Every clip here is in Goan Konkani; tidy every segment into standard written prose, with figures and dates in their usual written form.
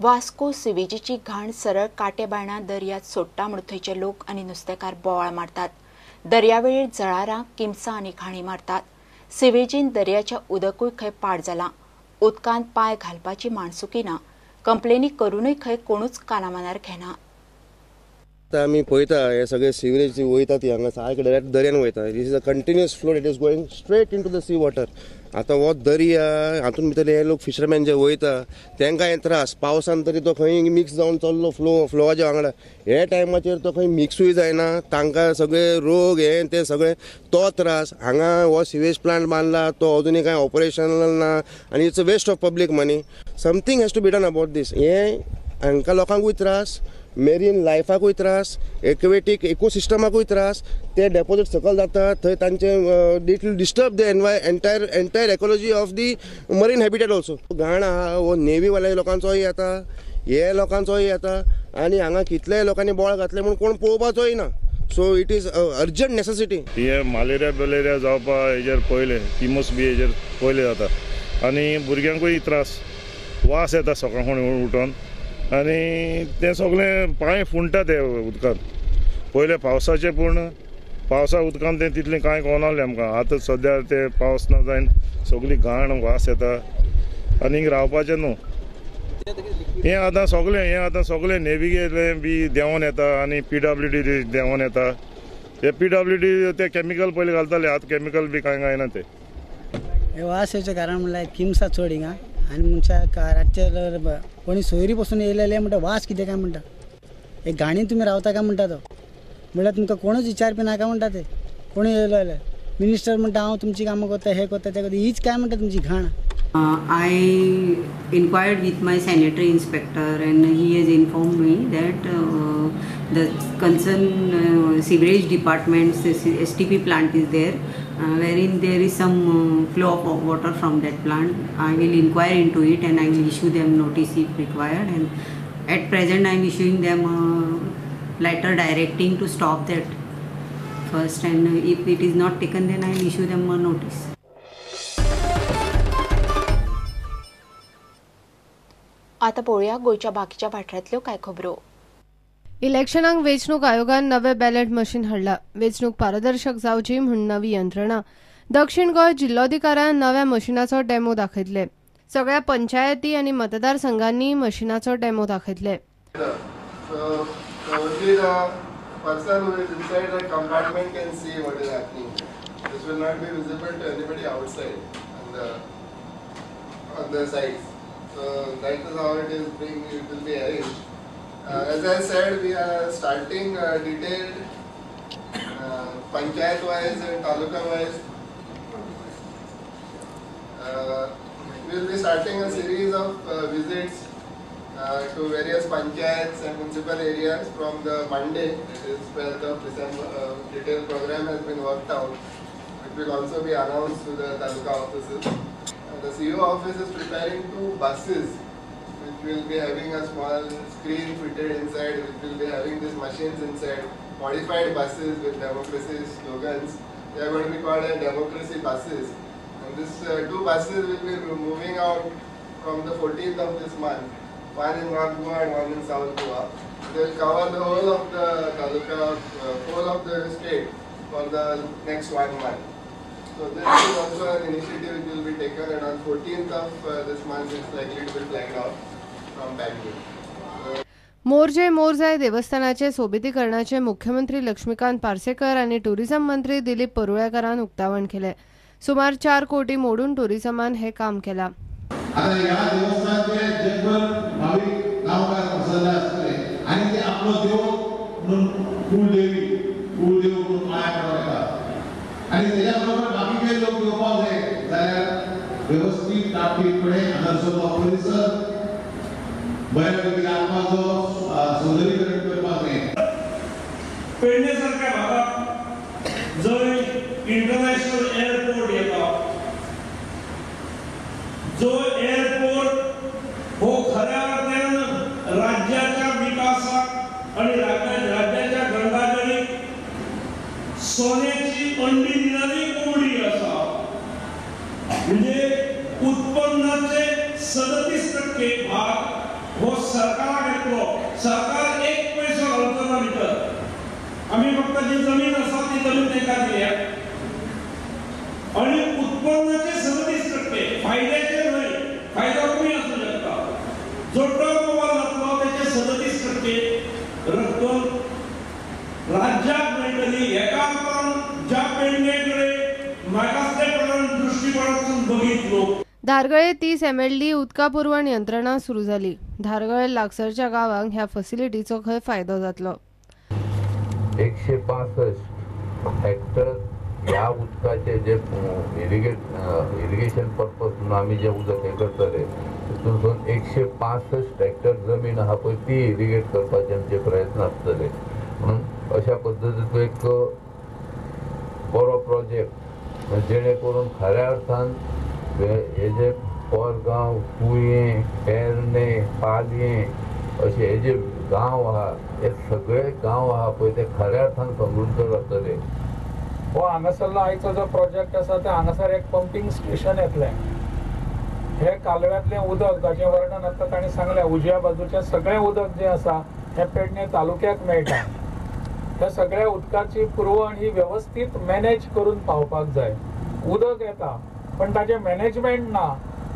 वास्को सिवेजीची घाण सरळ काटेबायणा दर्यात सोडटा म्हूण थंयचे लोक आनी नुस्तेकार बोवाळ मारतात. दर्यावेळेर जळारां किमसां आनी घाणी मारतात. सिवेजीन दर्याच्या उदकूय खंय पाड जालां. उदकांत पांय घालपाची माणसुकी ना. कंप्लेनी करूनय खंय कोणूच कानामनार घेना. आतां आमी पळयता हे सगळे सिवरेज वयता ती हांगा सारके डायरेक्ट दर्यान वयता. This is a continuous flow, it is going straight into the sea water. आतां हो दर्या हातून भितर हे लोक फिशरमॅन जे वयता तांकां हे त्रास. पावसान तरी तो खंय मिक्स जावन चल्लो फ्लोवाच्या वांगडा, हे टायमाचेर तो खंय मिक्सूय जायना, तांकां सगळे रोग हे ते सगळे तो त्रास. हांगा हो सिवेज प्लांट बांदला तो अजुनूय कांय ऑपरेशनल ना आनी it's a waste of public money. Something has to be done about this. हें हांकां लोकांकूय त्रास, मेरीन लायफाकूय त्रास, एक्वेटीक इकोसिस्टमाकूय त्रास. ते डेपोजीट सकयल जाता थंय तांचे it will disturb the entire ecology of the marine habitat also. घाण आहा हो नेवीवाल्या लोकांचोय येता, हे लोकांचोय येता आनी हांगा कितल्याय लोकांनी बोळ घातले म्हूण कोण पळोवपाचोय ना. So it is urgent necessity. हे मलेरिया बलेरिया जावपा हेजेर पयलें किमस बी हेजेर पयलें जाता आनी भुरग्यांकूय त्रास, वास येता सकाळ फुडें उठोन आनी तें सगळें पांय फुंडटा ते उदकांत. पयलें पावसाचें पूण पावसा उदकांत तें तितलें कांय कळनासलें आमकां. आतां सद्या ते पावस ना जायन सगळी घाण वास येता आनी रावपाचें न्हू. हें आतां सगळें हें आतां सगळें नेव्हीगेलें बी देंवोन येता आनी PWD देंवोन येता. ते PWD ते कॅमिकल पयलीं घालताले, आतां कॅमिकल बी कांय घायना ते. हे वास येवचें कारण म्हणल्यार किमसां चड हिंगा आनी मनशाक रातचे कोणी सोयरी पसून येयलेले म्हणटा वास कितें काय म्हणटा, एक घाणी तुमी रावता काय म्हणटा तो, म्हणल्यार तुमकां कोणूच विचारपी नाका म्हणटा ते. कोणी येयलो जाल्यार मिनिस्टर म्हणटा हांव तुमची कामां करता, हें करता, तें करता, हीच काय म्हणटा तुमची घाण. I inquired with my sanitary inspector and he has informed me that the concerned sewerage department's STP plant is there, wherein there is some flow of water from that plant. I will inquire into it and I will issue them notice if required, and at present I am issuing them a letter directing to stop that first, and if it is not taken then I will issue them a notice. आता पळोवया गोंयच्या बाकीच्या वाठारांतल्यो कांय खबरो. इलेक्शनाक वेंचणूक आयोगान नवे बॅलेट मशीन हाडला. वेंचणूक पारदर्शक जावची म्हूण नवी यंत्रणा. दक्षिण गोंय जिल्लोधिकाऱ्यान नव्या मशिनाचो डेमो दाखयतले. सगळ्या पंचायती आनी मतदारसंघांनी मशिनाचो डेमो दाखयतले. So that is how it is being, it will be arranged. As I said, we are starting detailed panchayat wise and taluka wise. We will be starting a series of visits to various panchayats and municipal areas from the Monday, that is 12th of December. Detailed program has been worked out. It will also be announced to the taluka offices. The CEO office is preparing 2 buses which will be having a small screen fitted inside, which will be having these machines inside, modified buses with democracy slogans. They are going to be called as democracy buses. And these 2 buses will be moving out from the 14th of this month, one in North Goa and one in South Goa. They will cover the whole of the taluka, whole of the state for the next 1 month. So this is also an initiative which will be taken, and on 14th of this month it's likely to be flagged off from Bangalore. Morjim Morjai देवस्थानाचे सोबितीकरणाचे मुख्यमंत्री लक्ष्मीकांत पार्सेकर आनी टुरिझम मंत्री दिलीप परुळेकरान उक्तावण केले. सुमार 4 कोटी मोडून टुरिझमान हे काम केला. आता ह्या देवस्थानाचे जगभर भाविक गांवकार पसरले आसतले आनी ते आपलो देव म्हणून कुळदेवी कुळदेव म्हणून पांया पडून येतात आनी तेज्या बरोबर बाकीचे लोक येवपाक जाय जाल्यार व्यवस्थीत टापटीपणे हांगासर तो परिसर बऱ्यापैकी राखपाचो सौंदर्यीकरण करपाक जाय. पेडणे सारख्या भागात जंय इंटरनॅशनल एअरपोर्ट येता, जो एअरपोर्ट हो खऱ्या अर्थानं राज्याच्या विकासाक आणि राज्याच्या गंगाजळीक सोन्याची अंडी दिणारी कोंबडी आसा. म्हणजे उत्पन्नाचे 37% भाग हो सरकाराक येतलो. सरकार एक पयसो घालचो ना भितर. आमी फक्त जी जमीन आसा ती जमीन तांकां दिल्या आनी उत्पन्नाचे 37% फायद्याचे न्हय, फायदो कमी आसूं शकता. जो टर्न ओवर जातलो तेचे 37% रक्कम राज्याक मेळटली. हेका अर्थान ज्या पेडणे कडेन मागासलेपणान दृश्टिकोनातून बघितलो. धारगळे 30 MLD उदका पुरवण यंत्रणा सुरू जाली. धारगळे लागसरच्या गांवांक ह्या फॅसिलिटीचो खंय फायदो जातलो. 165 हेक्टर ह्या उदकाचे जे इरिगेशन पर्पज म्हणून आमी जे उदक हे करतले तितून 165 हेक्टर जमीन आहा पळय ती इरिगेट करपाचे आमचे प्रयत्न आसतले. म्हणून अशा पद्दतीचो एक बरो प्रोजेक्ट जेणे करून खऱ्या अर्थान हे जे कोरगांव, कुयें, पेरणे, पालयें अशे हे जे गांव आहा हे सगळे गांव आहा पळय ते खऱ्या अर्थान समृद्ध जातले. हो हांगासरलो आयचो जो प्रोजेक्ट आसा ते हांगासर एक पंपींग स्टेशन येतलें. हे कालव्यांतलें उदक जाचें वर्णन आतां तांणी सांगलें, उजव्या बाजूचें सगळें उदक जें आसा हें पेडणे तालुक्याक मेळटा. ह्या सगळ्या उदकाची पुरवण ही वेवस्थीत मॅनेज करून पावपाक जाय. उदक येता पण ताचें मॅनेजमेंट ना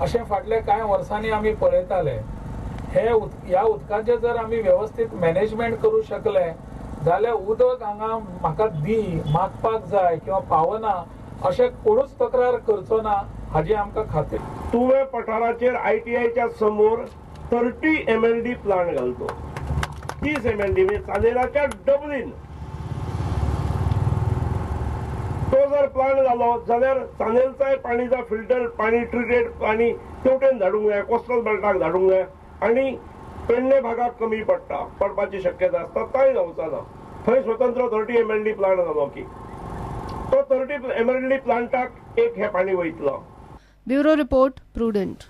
अशें फाटल्या कांय वर्सांनी आमी पळयताले. हे ह्या उदकाचें जर आमी वेवस्थीत मॅनेजमेंट करूं शकले जाल्यार उदक हांगा म्हाका दी मागपाक जाय किंवा पावना अशें कोणूच तक्रार करचो ना हाजी आमकां खात्री. तुवें पठाराचेर ITIच्या समोर 30 MLD plant घालतो. 30 MLD म्हणजे चांदेलाच्या डबलीन. तो जर प्लांट जालो जाल्यार चांदेलचाय पाणीचा फिल्टर पाणी, ट्रिटेड पाणी तेवटेन धाडूंक जाय, कोस्टल बेल्टाक धाडूंक जाय आनी पेडणे भागाक कमी पडटा, पडपाची शक्यता आसता, तांय जावचा ना. थंय स्वतंत्र 30 MLD plant जालो की तो 30 MLD प्लांटाक एक हे पाणी वयतलो. Bureau report, Prudent.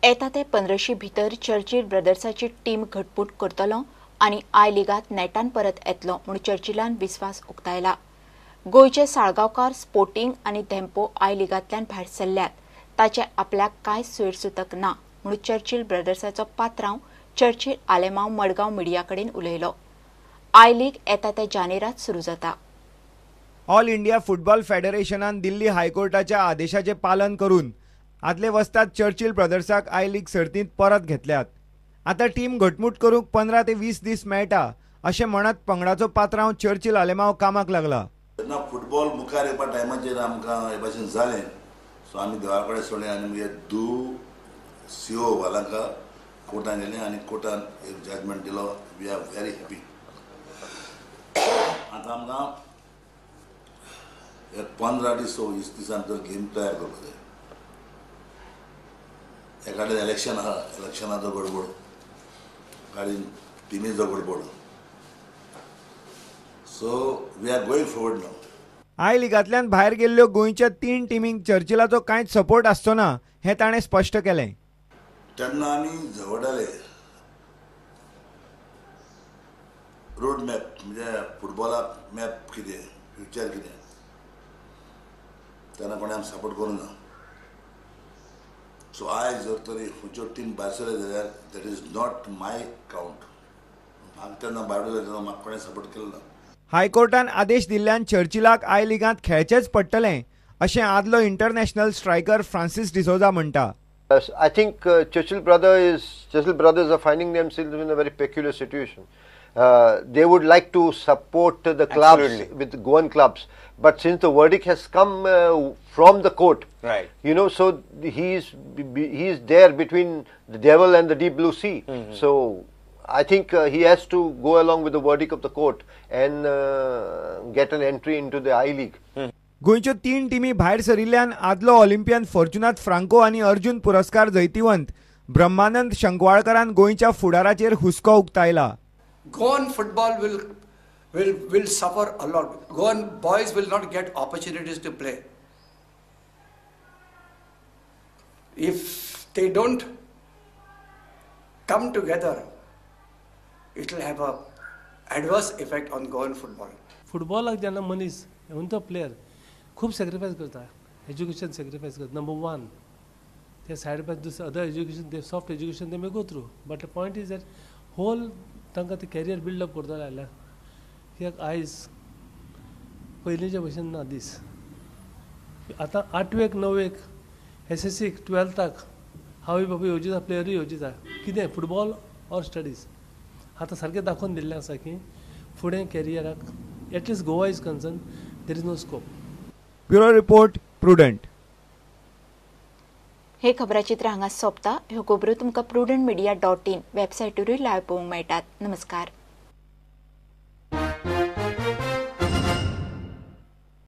येता ते 15 भितर चर्चिल ब्रदर्साची टीम घटमूट करतलो आनी I लिगात नेटान परत येतलो म्हूण चर्चिलान विस्वास उक्तायला. गोंयचे साळगांवकार स्पोर्टिंग आनी धेंपो I लिगांतल्यान भायर सरल्यात ताचें आपल्याक कांय सोयरसुतक ना म्हूण चर्चिल ब्रदर्साचो पात्रांव चर्चिल आलेमांव मडगांव मिडिया कडेन उलयलो. I league येता ते जानेरात सुरू जाता. ऑल इंडिया फुटबॉल फेडरेशनान दिल्ली हायकोर्टाच्या आदेशाचें पालन करून आदले वस्ताद चर्चिल ब्रदर्साक I league सर्तींत परत घेतल्यात. आतां टीम घटमूट करूंक 15 ते 20 दीस मेळटा अशें म्हणत पंगडाचो पात्रांव चर्चिल आलेमांव कामाक लागला. जेन्ना फुटबॉल मुखार येवपा टायमाचेर आमकां हे भाशेन जालें, सो आमी देवा कडेन सोडलें आनी मागीर दू सीओ वालांका कोर्टान गेलें आनी कोर्टान एक जजमेंट दिलो. We are very happy. आतां आमकां एक 15 दीस 20 दिसां भितर गेम तयार करपाक जाय. एकाडेन इलेक्शन आहा, इलेक्शनाचो गडबड, गाडीन टिमीचो गडबड. So we are going forward now. I लिगांतल्यान भायर गेल्ल्यो गोंयच्या 3 टिमींक चर्चिलाचो कांयच सपोर्ट आसचो ना हें ताणें स्पश्ट केलें. तेन्ना आमी झगडटाले रोड मॅप म्हणजे फुटबॉलाक मॅप कितें, फ्युचर कितें, तेन्ना कोणें आमकां सपोर्ट करूंक ना. सो आयज जर तरी खंयच्यो टीम भायर सरले जाल्यार that is not my count. म्हाका तेन्ना भायर जालें तेन्ना म्हाका कोणें सपोर्ट केलो ना. हायकोर्टान आदेश दिल्ल्यान चर्चिलाक I लिगांत खेळचेंच पडटलें अशें आदलो इंटरनॅशनल स्ट्रायकर फ्रांसीस डिसोजा म्हणटा. I think Churchill brothers are finding themselves in a very peculiar situation. They would like to support the clubs. Absolutely. With Goan clubs, but since the verdict has come from the court, right? You know, so he is there between the devil and the deep blue sea. Mm-hmm. So I think he has to go along with the verdict of the court and get an entry into the I League. Mm. गोंयच्यो 3 टिमी भायर सरिल्ल्यान आदलो ऑलिम्पियन फॉर्च्युनात फ्रांको आनी अर्जुन पुरस्कार जैतिवंत ब्रह्मानंद शंकवाळकरान गोंयच्या फुडाराचेर हुस्को उक्तायला. Goan football will suffer a lot. Goan boys will not get opportunities to play. If they don't come together, it will have a adverse effect on Goan football. फुटबॉलाक जेन्ना मनीस even तो प्लेयर खूब सॅक्रिफायस करता, एज्युकेशन सॅक्रिफायस करता, नंबर 1 ते सायड बाय दुसरे other education, they soft education they may go through, but the point is that whole तांकां ते कॅरियर बिल्डअप करतले जाल्यार कित्याक आयज पयलींच्या भशेन ना दीस. आतां आठवेक णवेक एसएससीक ट्वेल्थाक आवय बापूय येवजिता, प्लेयरूय येवजिता कितें फुटबॉल ऑर स्टडीज. आतां सारकें दाखोवन दिल्लें आसा की फुडें कॅरियराक at least Goa is concern there is no scope. Bureau report, Prudent. हे खबराचित्र हांगा सोंपता. ह्यो खबरो तुमकां prudentmedia.in वेबसायटीरूय लायव्ह पळोवंक मेळटात. नमस्कार.